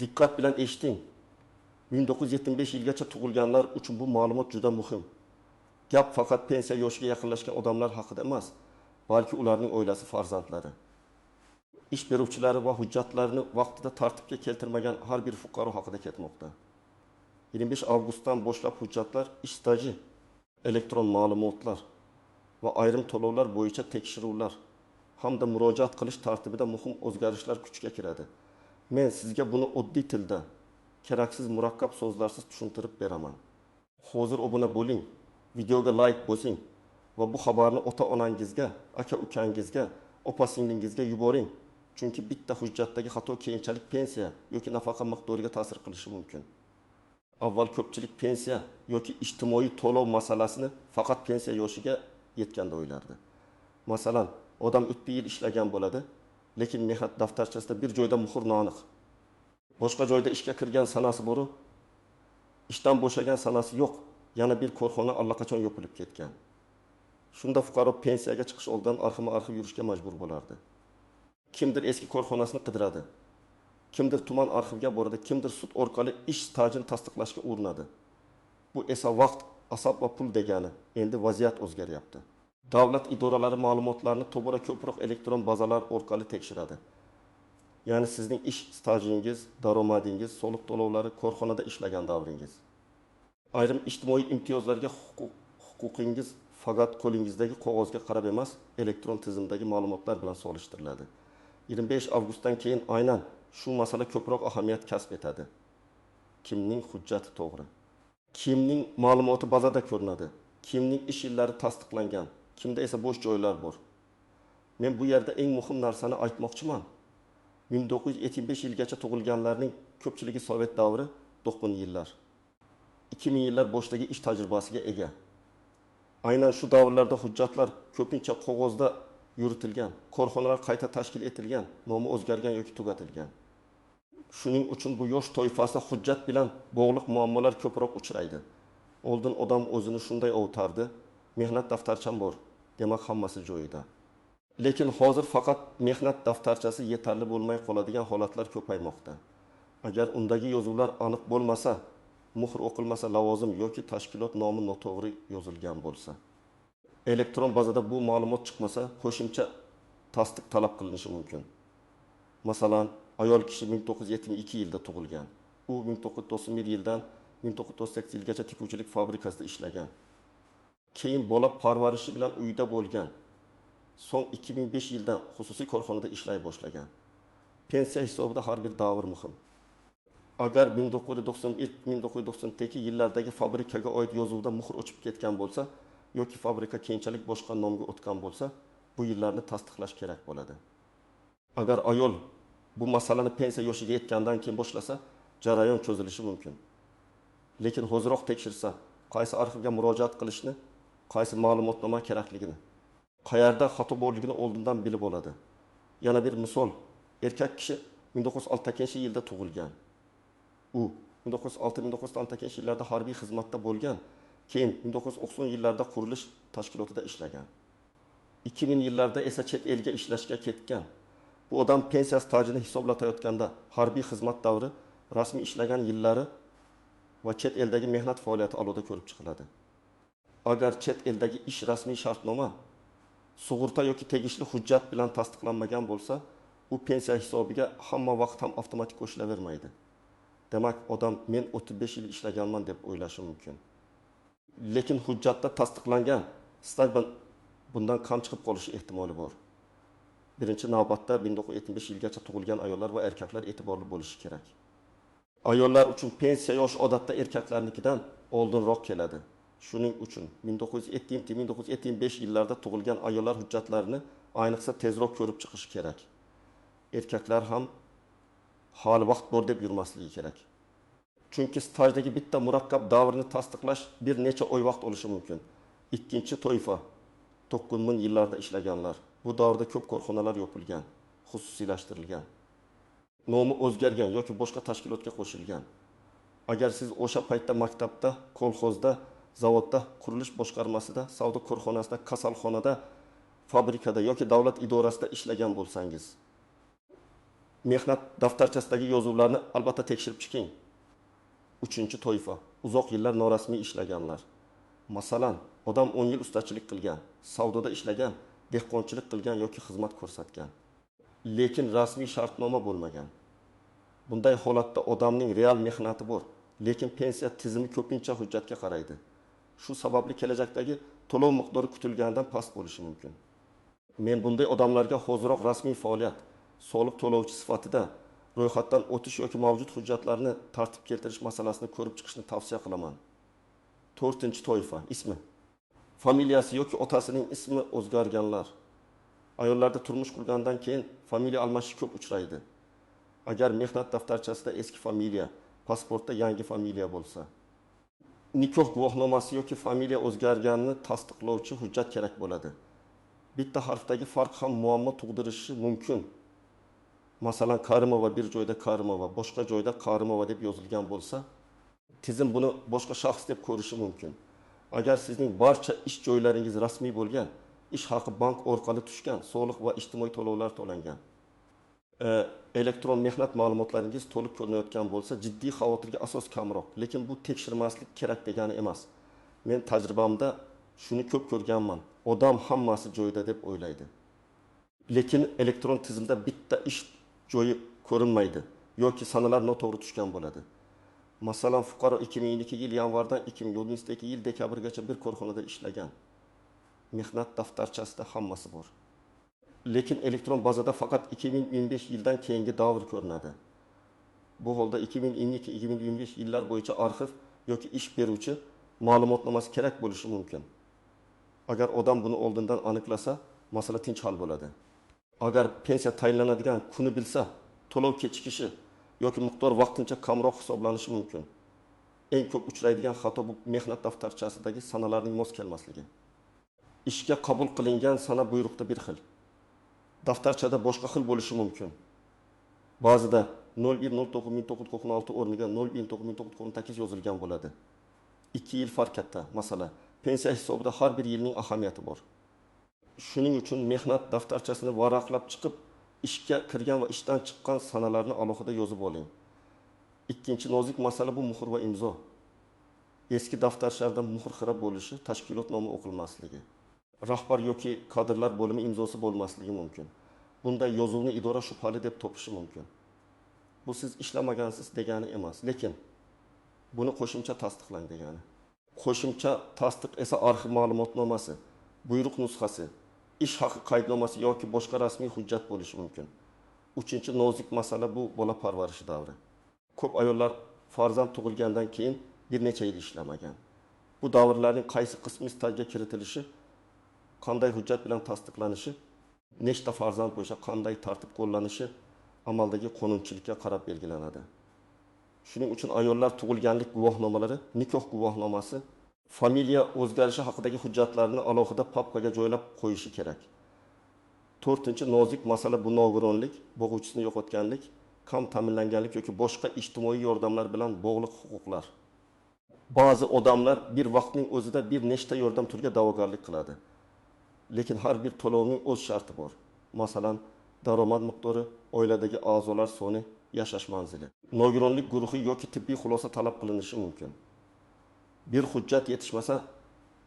Diqqat bilan eshiting. 1975 yilgacha tug'ilganlar uchun bu ma'lumot juda muhim. Gap faqat pensiya yoshiga yaqinlashgan odamlar haqida emas, balki ularning oilasi, farzandlari, ish beruvchilari va hujjatlarni vaqtida tartibga keltirmagan har bir fuqaro haqida ketmoqda. 25 avgustdan boshlab hujjatlar, ish staji, elektron ma'lumotlar va ayrim to'lovlar bo'yicha tekshiruvlar hamda murojaat qilish tartibida muhim o'zgarishlar kuchga kiradi. Men sizga buni oddiy tilda, keraksiz murakkab so'zlarsiz tushuntirib beraman. Hozir obuna bo'ling, videoga like bosing va bu xabarni ota-onangizga, aka-ukangizga, opa-singlingizga yuboring. Chunki bitta hujjatdagi xato keyinchalik pensiya yoki nafaqa miqdoriga ta'sir qilishi mumkin. Avval ko'pchilik pensiya yoki ijtimoiy to'lov masalasini faqat pensiya yoshiga yetganda o'ylardi. Masalan, odam 3 yil ishlagan bo'ladi, lekin mehnat daftarchasida bir joyda muhr noaniq. Boshqa joyda ishga kirgan sanasi boru, ishdan bo'shagan sanasi yo'q. Yana bir korxona allaqachon yopilib ketgan. Shunda fuqaro pensiyaga chiqish oldidan arxivma-arxiv yurishga majbur bo'lardi. Kimdir eski korxonasini qidiradi, kimdir tuman arxivga boradi, kimdir sud orqali ish stajini tasdiqlashga urinadi. Bu esa vaqt, asab va pul degani. Endi vaziyat o'zgaryapti. Davlat idoralari ma'lumotlarni tobora ko'proq elektron bazalar orqali tekshiradi. Ya'ni sizning ish stajingiz, daromadingiz, soliq to'lovlari, korxonada ishlagan davringiz. Ayrim ijtimoiy imtiyozlarga huquqingiz faqat qo'lingizdagi qog'ozga qarab emas, elektron tizimdagi ma'lumotlar bilan solishtiriladi. 25 avgustdan keyin aynan shu masala ko'proq ahamiyat kasb etadi. Kimning hujjati to'g'ri? Kimning ma'lumoti bazada ko'rinadi? Kimning ish yillari tasdiqlangan? Kimda esa bo'sh joylar bor? Men bu yerda eng muhim narsani aytmoqchiman. 1975 yilgacha tug'ilganlarning ko'pchiligi sovet davri, 90 yillar, 2000 yillar boshidagi ish tajribasiga ega. Aynan shu davrlarda hujjatlar ko'pincha qog'ozda yuritilgan, korxonalar qayta tashkil etilgan, nomi o'zgargan yoki tugatilgan. Shuning uchun bu yosh toifasi hujjat bilan bog'liq muammolar ko'proq uchraydi. Oldin odam o'zini shunday ovutardi: mehnat daftarcham bor, demak hammasi joyida. Lekin hozir faqat mehnat daftarchasi yetarli bo'lmay qoladigan holatlar ko'paymoqda. Agar undagi yozuvlar aniq bo'lmasa, muhr o'qilmasa, lavozim yoki tashkilot nomi noto'g'ri yozilgan bo'lsa, elektron bazada bu ma'lumot chiqmasa, qo'shimcha tasdiq talab qilinishi mumkin. Masalan, ayol kishi 1972 yilda tug'ilgan. U 1991 yildan 1998 yilgacha tikuvchilik fabrikasida ishlagan. Keyin bola parvarishi bilan uyda bo'lgan. So'ng 2005 yildan xususiy korxonada ishlay boshlagan. Pensiya hisobida har bir davr muhim. Agar 1991-1992 yillardagi fabrikaga oid yozuvda muhr o'chib ketgan bo'lsa yoki fabrika keyinchalik boshqa nomga o'tgan bo'lsa, bu yillarni tasdiqlash kerak bo'ladi. Agar ayol bu masalani pensiya yoshiga yetgandan keyin boshlasa, jarayon cho'zilishi mumkin. Lekin hoziroq tekshirsa, qaysi arxivga murojaat qilishni, qaysi ma'lumotnoma kerakligini, qayerda xato borligini oldindan bilib oladi. Yana bir misol, erkak kishi 1962 yilda tug'ilgan. U 1906-1962 yillarda harbiy xizmatda bo'lgan, keyin 1990 yillarda qurilish tashkilotida ishlagan. 2000 yillarda esa chet elga ishlashga ketgan. Bu odam pensiya stajini hisoblatayotganda harbiy xizmat davri, rasmiy ishlagan yillari va chet eldagi mehnat faoliyati alohida ko'rib chiqiladi. Agar chet eldagi ish rasmiy shartnoma, sug'urta yoki tegishli hujjat bilan tasdiqlanmagan bo'lsa, u pensiya hisobiga hamma vaqt ham avtomatik qo'shilavermaydi. Demak, odam men 35 yil ishlaganman deb o'ylashi mumkin. Lekin hujjatda tasdiqlangan staj bundan kam chiqib qolishi ehtimoli bor. Birinchi navbatda 1975 yilgacha tug'ilgan ayollar va erkaklar e'tiborli bo'lishi kerak. Ayollar uchun pensiya yoshi odatda erkaklarnikidan oldinroq keladi. Shuning uchun 1970-1975 yillarda tug'ilgan ayollar hujjatlarini ayniqsa tezroq ko'rib chiqishi kerak. Erkaklar ham hali vaqt bor deb yurmasligi kerak. Chunki stajdagi bitta murakkab davrni tasdiqlash bir necha oy vaqt olishi mumkin. Ikkinchi toifa 90 yillarda ishlaganlar. Bu davrda ko'p korxonalar yopilgan, xususiylashtirilgan, nomi o'zgargan yoki boshqa tashkilotga qo'shilgan. Agar siz o'sha paytda maktabda, kolxozda, zavodda, qurilish boshqarmasida, savdo korxonasida, kasalxonada, fabrikada yoki davlat idorasida ishlagan bo'lsangiz, Mehnat daftarchasidagi yozuvlarni albatta tekshirib chiqing. Uchinchi toifa: uzoq yillar norasmiy ishlaganlar. Masalan, odam 10 yil ustachilik qilgan, savdoda ishlagan, dehqonchilik qilgan yoki xizmat ko'rsatgan. Lekin rasmiy shartnoma bo'lmagan. Bunday holatda odamning real mehnati bor, lekin pensiya tizimi ko'pincha hujjatga qaraydi. Shu sababli kelajakdagi to'lov miqdori kutilganidan past bo'lishi mumkin. Men bunday odamlarga hoziroq rasmiy faoliyat, soliq to'lovchi sifatida ro'yxatdan o'tish yoki mavjud hujjatlarni tartibga keltirish masalasini ko'rib chiqishni tavsiya qilaman. To'rtinchi toifa: ismi, familiyasi yoki otasining ismi o'zgarganlar. Ayollarda turmush qurgandan keyin familiya almashish ko'p uchraydi. Agar mehnat daftarchasida eski familiya, pasportda yangi familiya bo'lsa, nikoh guvohnomasi yoki familiya o'zgarganini tasdiqlovchi hujjat kerak bo'ladi. Bitta harfdagi farq ham muammo tug'dirishi mumkin. Masalan, Karimova bir joyda Karimova, boshqa joyda Karimova deb yozilgan bo'lsa, tizim buni boshqa shaxs deb ko'rishi mumkin. Agar sizning barcha ish joylaringiz rasmiy bo'lgan, ish haqi bank orqali tushgan, soliq va ijtimoiy to'lovlar to'langan, elektron mehnat ma'lumotlaringiz to'liq ko'rinayotgan bo'lsa, jiddiy xavotirga asos kamroq. Lekin bu tekshirmaslik kerak degani emas. Men tajribamda shuni ko'p ko'rganman: odam hammasi joyida deb o'ylaydi, lekin elektron tizimda bitta ish joyi ko'rinmaydi yoki sanalar noto'g'ri tushgan bo'ladi. Masalan, fuqaro 2002 yil yanvardan 2022 yil dekabrgacha bir korxonada ishlagan. Mehnat daftarchasida hammasi bor, lekin elektron bazada faqat 2015 yildan keyingi davr ko'rinadi. Bu holda 2022-2025 yillar bo'yicha arxiv yoki ish beruvchi ma'lumotnomasi kerak bo'lishi mumkin. Agar odam buni oldindan aniqlasa, masala tinch hal bo'ladi. Agar pensiya tayinlanadigan kuni bilsa, to'lov kechikishi yoki miqdor vaqtincha kamroq hisoblanishi mumkin. Eng ko'p uchraydigan xato bu mehnat daftarchasidagi sanalarning mos kelmasligi. Ishga qabul qilingan sana buyruqda bir xil, daftarchada boshqa xil bo'lishi mumkin. Ba'zida 01.09.1996 o'rniga 01.09.1998 yozilgan bo'ladi. 2 yil farq katta masala. Pensiya hisobida har bir yilning ahamiyati bor. Shuning uchun mehnat daftarchasini varaqlab chiqib, ishga kirgan va ishdan chiqqan sanalarni alohida yozib oling. Ikkinchi nozik masala bu muhr va imzo. Eski daftarchalarda muhr xira bo'lishi, tashkilot nomi o'qilmasligi, rahbar yoki kadrlar bo'limi imzosi bo'lmasligi mumkin. Bunday yozuvni idora shubhali deb topishi mumkin. Bu siz ishlamagansiz degani emas, lekin buni qo'shimcha tasdiqlang degani. Qo'shimcha tasdiq esa arxiv ma'lumotnomasi, buyruq nusxasi, ish haqi qaydnomasi yoki boshqa rasmiy hujjat bo'lishi mumkin. Uchinchi nozik masala bu bola parvarishi davri. Ko'p ayollar farzand tug'ilgandan keyin bir necha yil ishlamagan. Bu davrlarning qaysi qismi stajga kiritilishi, qanday hujjat bilan tasdiqlanishi, nechta farzand bo'yicha qanday tartib qo'llanishi amaldagi qonunchilikka qarab belgilanadi. Shuning uchun ayollar tug'ilganlik guvohnomalari, nikoh guvohnomasi, familiya o'zgarishi haqidagi hujjatlarni alohida papkaga joylab qo'yishi kerak. To'rtinchi nozik masala bu nogironlik, bo'g'uvchisini yo'qotganlik, kam ta'minlanganlik yoki boshqa ijtimoiy yordamlar bilan bog'liq huquqlar. Ba'zi odamlar bir vaqtning o'zida bir nechta yordam turiga da'vogarlik qiladi, lekin har bir to'lovning o'z sharti bor. Masalan, daromad miqdori, oiladagi a'zolar soni, yashash manzili. Nogironlik guruhi yoki tibbiy xulosa talab qilinishi mumkin. Bir hujjat yetishmasa,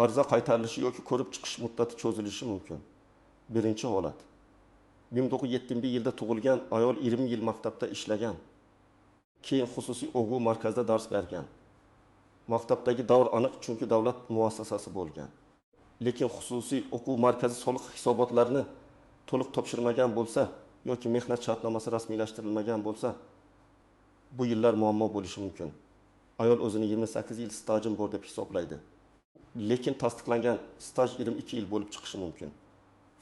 ariza qaytarilishi yoki ko'rib chiqish muddati cho'zilishi mumkin. Birinchi holat: 1971 yilda tug'ilgan ayol 20 yil maktabda ishlagan, keyin xususiy o'quv markazida dars bergan. Maktabdagi davr aniq, chunki davlat muassasasi bo'lgan. Lekin xususiy o'quv markazi soliq hisobotlarini to'liq topshirmagan bo'lsa yoki mehnat shartnomasi rasmiylashtirilmagan bo'lsa, bu yillar muammo bo'lishi mumkin. Ayol o'zini 28 yil stajim bor deb hisoblaydi, lekin tasdiqlangan staj 22 yil bo'lib chiqishi mumkin.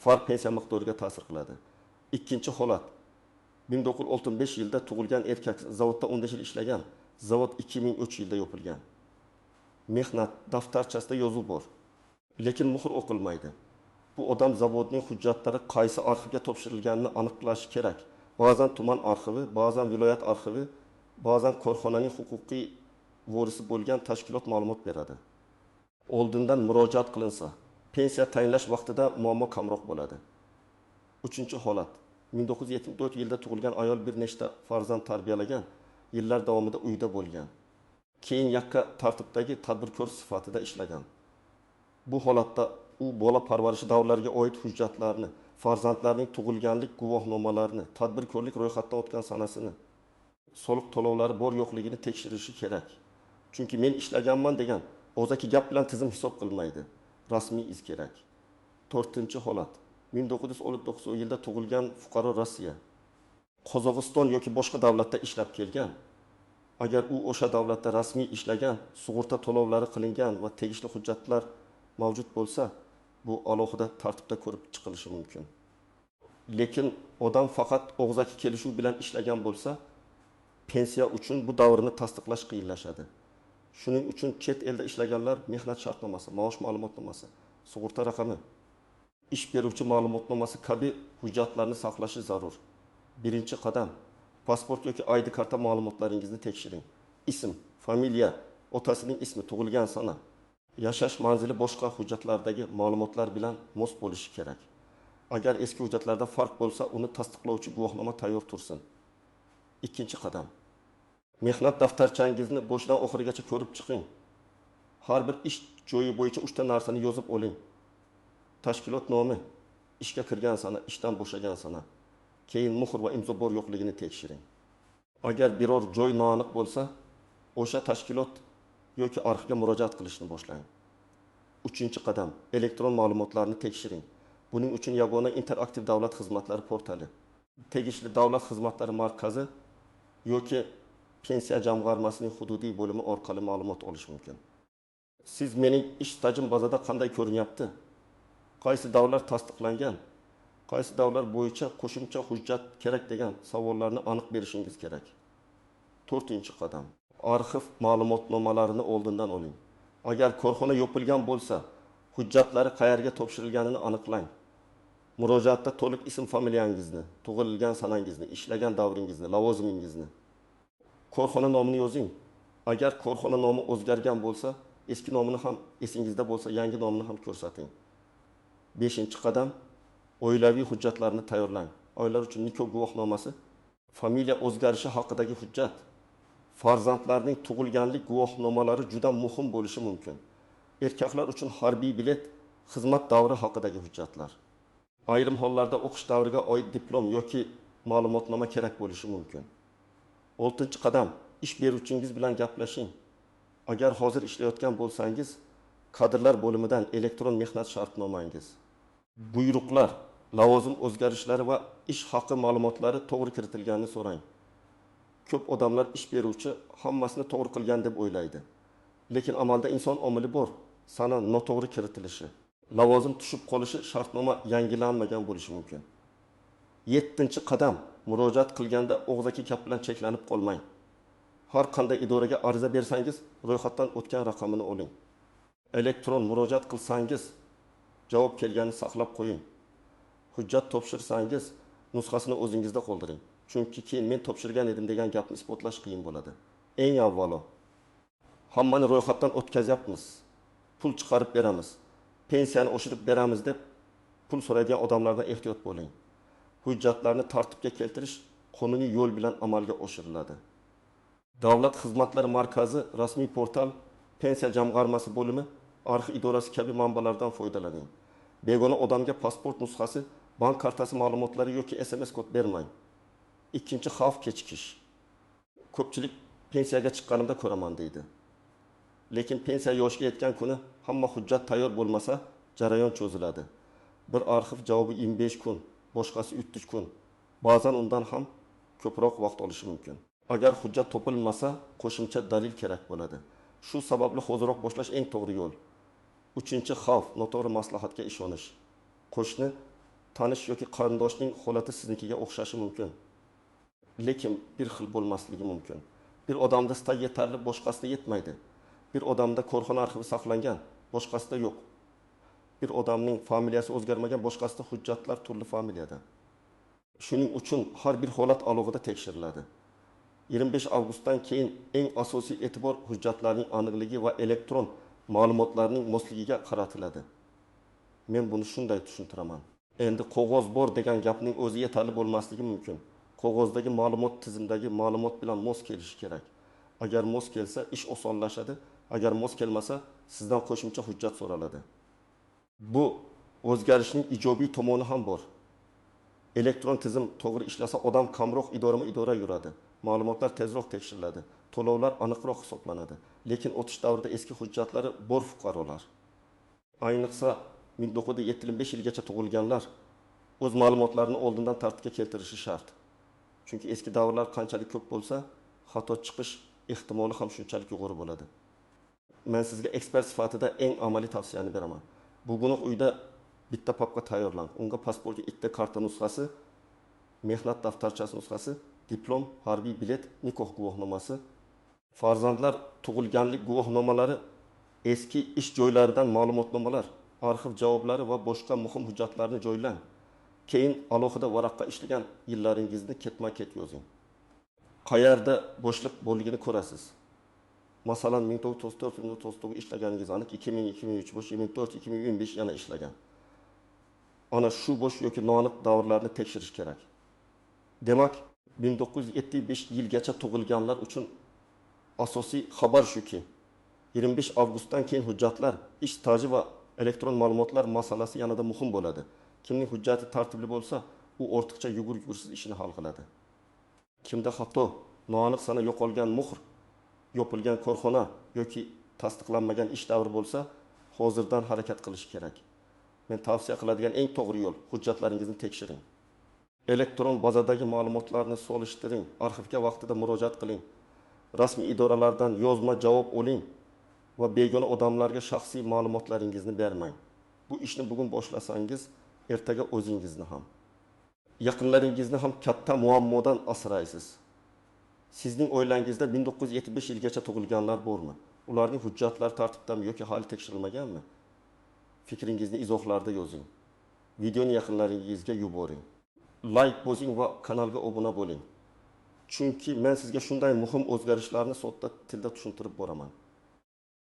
Farq pensiya miqdoriga ta'sir qiladi. Ikkinchi holat: 1965 yilda tug'ilgan erkak zavodda 15 yil ishlagan. Zavod 2003 yilda yopilgan. Mehnat daftarchasida yozuv bor, lekin muhr o'qilmaydi. Bu odam zavodning hujjatlari qaysi arxivga topshirilganini aniqlashi kerak. Ba'zan tuman arxivi, ba'zan viloyat arxivi, ba'zan korxonaning huquqiy vorisi bo'lgan tashkilot ma'lumot beradi. Oldindan murojaat qilinsa, pensiya tayinlash vaqtida muammo kamroq bo'ladi. Uchinchi holat: 1974 yilda tug'ilgan ayol bir nechta farzand tarbiyalagan, yillar davomida uyda bo'lgan. Keyin yakka tartibdagi tadbirkor sifatida ishlagan. Bu holatda u bola parvarishi davrlariga oid hujjatlarni, farzandlarining tug'ilganlik guvohnomalarini, tadbirkorlik ro'yxatdan o'tgan sanasini, soliq to'lovlari bor yo'qligini tekshirishi kerak. Chunki men ishlaganman degan og'zaki gap bilan tizim hisob qilmaydi. Rasmiy iz kerak. To'rtinchi holat. 1959 yilda tug'ilgan fuqaro Rossiya, Qozog'iston yoki boshqa davlatda ishlab kelgan. Agar u o'sha davlatda rasmiy ishlagan, sug'urta to'lovlari qilingan va tegishli hujjatlar mavjud bo'lsa, bu alohida tartibda ko'rib chiqilishi mumkin. Lekin odam faqat og'zaki kelishuv bilan ishlagan bo'lsa, pensiya uchun bu davrni tasdiqlash qiyinlashadi. Shuning uchun chet elda ishlaganlar mehnat shartnomasi, maosh ma'lumotnomasi, sug'urta raqami, ish beruvchi ma'lumotnomasi kabi hujjatlarni saqlashi zarur. Birinchi qadam, pasport yoki ID karta ma'lumotlaringizni tekshiring. Ism, familiya, otasining ismi, tug'ilgan sana, yashash manzili boshqa hujjatlardagi ma'lumotlar bilan mos bo'lishi kerak. Agar eski hujjatlarda farq bo'lsa, uni tasdiqlovchi guvohnoma tayyor tursin. Ikkinchi qadam, mehnat daftarchangizni boshidan oxirigacha ko'rib chiqing. Har bir ish joyi bo'yicha 3 ta narsani yozib oling. Tashkilot nomi, ishga kirgan sana, ishdan bo'shagan sana, keyin muhr va imzo bor yo'qligini tekshiring. Agar biror joy noaniq bo'lsa, o'sha tashkilot yoki arxivga murojaat qilishni boshlang. Uchinchi qadam, elektron ma'lumotlarni tekshiring. Buning uchun yagona interaktiv davlat xizmatlari portali, tegishli davlat xizmatlari markazi yoki pensiya jamg'armasining hududiy bo'limi orqali ma'lumot olish mumkin. Siz mening ish stajim bazada qanday ko'rinyapti? Qaysi davrlar tasdiqlangan? Qaysi davrlar bo'yicha qo'shimcha hujjat kerak degan savollarni aniq berishingiz kerak. To'rtinchi qadam, arxiv ma'lumotnomalarini oldindan oling. Agar korxona yopilgan bo'lsa, hujjatlari qayerga topshirilganini aniqlang. Murojaatda to'liq ism familiyangizni, tug'ilgan sanangizni, ishlagan davringizni, lavozimingizni, korxona nomini yozing. Agar korxona nomi o'zgargan bo'lsa, eski nomini ham esingizda bo'lsa, yangi nomini ham ko'rsating. Beshinchi qadam, oilaviy hujjatlarni tayyorlang. Oilalar uchun nikoh guvohnomasi, familiya o'zgarishi haqidagi hujjat, farzandlarning tug'ilganlik guvohnomalari juda muhim bo'lishi mumkin. Erkaklar uchun harbiy bilet, xizmat davri haqidagi hujjatlar. Ayrim hollarda o'qish davriga oid diplom yoki ma'lumotnoma kerak bo'lishi mumkin. Oltinchi qadam, ish beruvchingiz bilan gaplashing. Agar hozir ishlayotgan bo'lsangiz, kadrlar bo'limidan elektron mehnat shartnomangiz, buyruqlar, lavozim o'zgarishlari va ish haqi ma'lumotlari to'g'ri kiritilganini so'rang. Ko'p odamlar ish beruvchi hammasini to'g'ri qilgan deb o'ylaydi. Lekin amalda inson omili bor. Sana noto'g'ri kiritilishi, lavozim tushib qolishi, shartnoma yangilanmagan bo'lishi mumkin. Yettinchi qadam, murojaat qilganda og'zaki gap bilan cheklanib qolmang. Har qanday idoraga ariza bersangiz, ro'yxatdan o'tgan raqamini oling. Elektron murojaat qilsangiz, javob kelganini saqlab qo'ying. Hujjat topshirsangiz, nusxasini o'zingizda qoldiring. Chunki keyin men topshirgan edim degan gapni isbotlash qiyin bo'ladi. Eng avvalo, hammani ro'yxatdan o'tkazyapmiz, pul chiqarib beramiz, pensiyani oshirib beramiz deb pul so'raydigan odamlardan ehtiyot bo'ling. Hujjatlarni tartibga keltirish qonuniy yo'l bilan amalga oshiriladi. Davlat xizmatlari markazi, rasmiy portal, pensiya jamg'armasi bo'limi, arxiv idorasi kabi manbalardan foydalaning. Begona odamga pasport nusxasi, bank kartasi ma'lumotlari yoki SMS kod bermang. Ikkinchi xavf kechikish. Ko'pchilik pensiyaga chiqqanimda ko'raman deydi. Lekin pensiya yoshiga yetgan kuni hamma hujjat tayyor bo'lmasa, jarayon cho'ziladi. Bir arxiv javobi 25 kun, boshqasi 3 kun. Ba'zan undan ham ko'proq vaqt olishi mumkin. Agar hujjat topilmasa, qo'shimcha dalil kerak bo'ladi. Shu sababli hoziroq boshlash eng to'g'ri yo'l. Uchinchi xavf, noto'g'ri maslahatga ishonish. Qo'shni, tanish yoki qarindoshning holati siznikiga o'xshashi mumkin. Lekin bir xil bo'lmasligi mumkin. Bir odamda staj yetarli, boshqasida yetmaydi. Bir odamda korxona arxivi saqlangan, boshqasida yo'q. Bir odamning familiyasi o'zgarmagan, boshqasida hujjatlar turli familiyada. Shuning uchun har bir holat alohida tekshiriladi. 25 avgustdan keyin eng asosiy e'tibor hujjatlarning aniqligi va elektron ma'lumotlarning mosligiga qaratiladi. Men buni shunday tushuntiraman. Endi qog'oz bor degan gapning o'zi yetarli bo'lmasligi mumkin. Qog'ozdagi ma'lumot tizimdagi ma'lumot bilan mos kelishi kerak. Agar mos kelsa, ish osonlashadi. Agar mos kelmasa, sizdan qo'shimcha hujjat so'raladi. Bu o'zgarishning ijobiy tomoni ham bor. Elektron tizim to'g'ri ishlasa, odam kamroq idorama-idora yuradi. Ma'lumotlar tezroq tekshiriladi. To'lovlar aniqroq hisoblanadi. Lekin o'tish davrida eski hujjatlari bor fuqarolar, ayniqsa 1975 yilgacha tug'ilganlar o'z ma'lumotlarini oldindan tartibga keltirishi shart. Chunki eski davrlar qanchalik ko'p bo'lsa, xato chiqish ehtimoli ham shunchalik yuqori bo'ladi. Men sizga ekspert sifatida eng amaliy tavsiyani beraman. Bugunoq uyda bitta papka tayyorlang. Unga pasportga ikkita karta nusxasi, mehnat daftarchasi nusxasi, diplom, harbiy bilet, nikoh guvohnomasi, farzandlar tug'ilganlik guvohnomalari, eski ish joylaridan ma'lumotnomalar, arxiv javoblari va boshqa muhim hujjatlarni joylang. Keyin alohida varaqqa ishlagan yillaringizni ketma-ket yozing. Qayerda bo'shliq borligini ko'rasiz. Masalan, 1994-1999 ishlaganingiz aniq, 2000-2003 bo'sh, 2004-2015 yana ishlagan. Ana shu bo'sh yoki noaniq davrlarni tekshirish kerak. Demak, 1975 yilgacha tug'ilganlar uchun asosiy xabar shuki, 25 avgustdan keyin hujjatlar, ish staji va elektron ma'lumotlar masalasi yanada muhim bo'ladi. Kimning hujjati tartibli bo'lsa, u ortiqcha yugur-yugursiz ishini hal qiladi. Kimda xato, noaniq sana, yo'qolgan muhr, yopilgan korxona yoki tasdiqlanmagan ish davri bo'lsa, hozirdan harakat qilish kerak. Men tavsiya qiladigan eng to'g'ri yo'l hujjatlaringizni tekshiring. Elektron bazadagi ma'lumotlarni solishtiring, arxivga vaqtida murojaat qiling. Rasmiy idoralardan yozma javob oling va begona odamlarga shaxsiy ma'lumotlaringizni bermang. Bu ishni bugun boshlasangiz, ertaga o'zingizni ham, yaqinlaringizni ham katta muammodan asraysiz. Sizning oilangizda 1975 yilgacha tug'ilganlar bormi? Ularning hujjatlari tartibdami yoki hali tekshirilmaganmi? Fikringizni izohlarda yozing. Videoni yaqinlaringizga yuboring. Like bosing va kanalga obuna bo'ling. Chunki men sizga shunday muhim o'zgarishlarni sodda tilda tushuntirib boraman.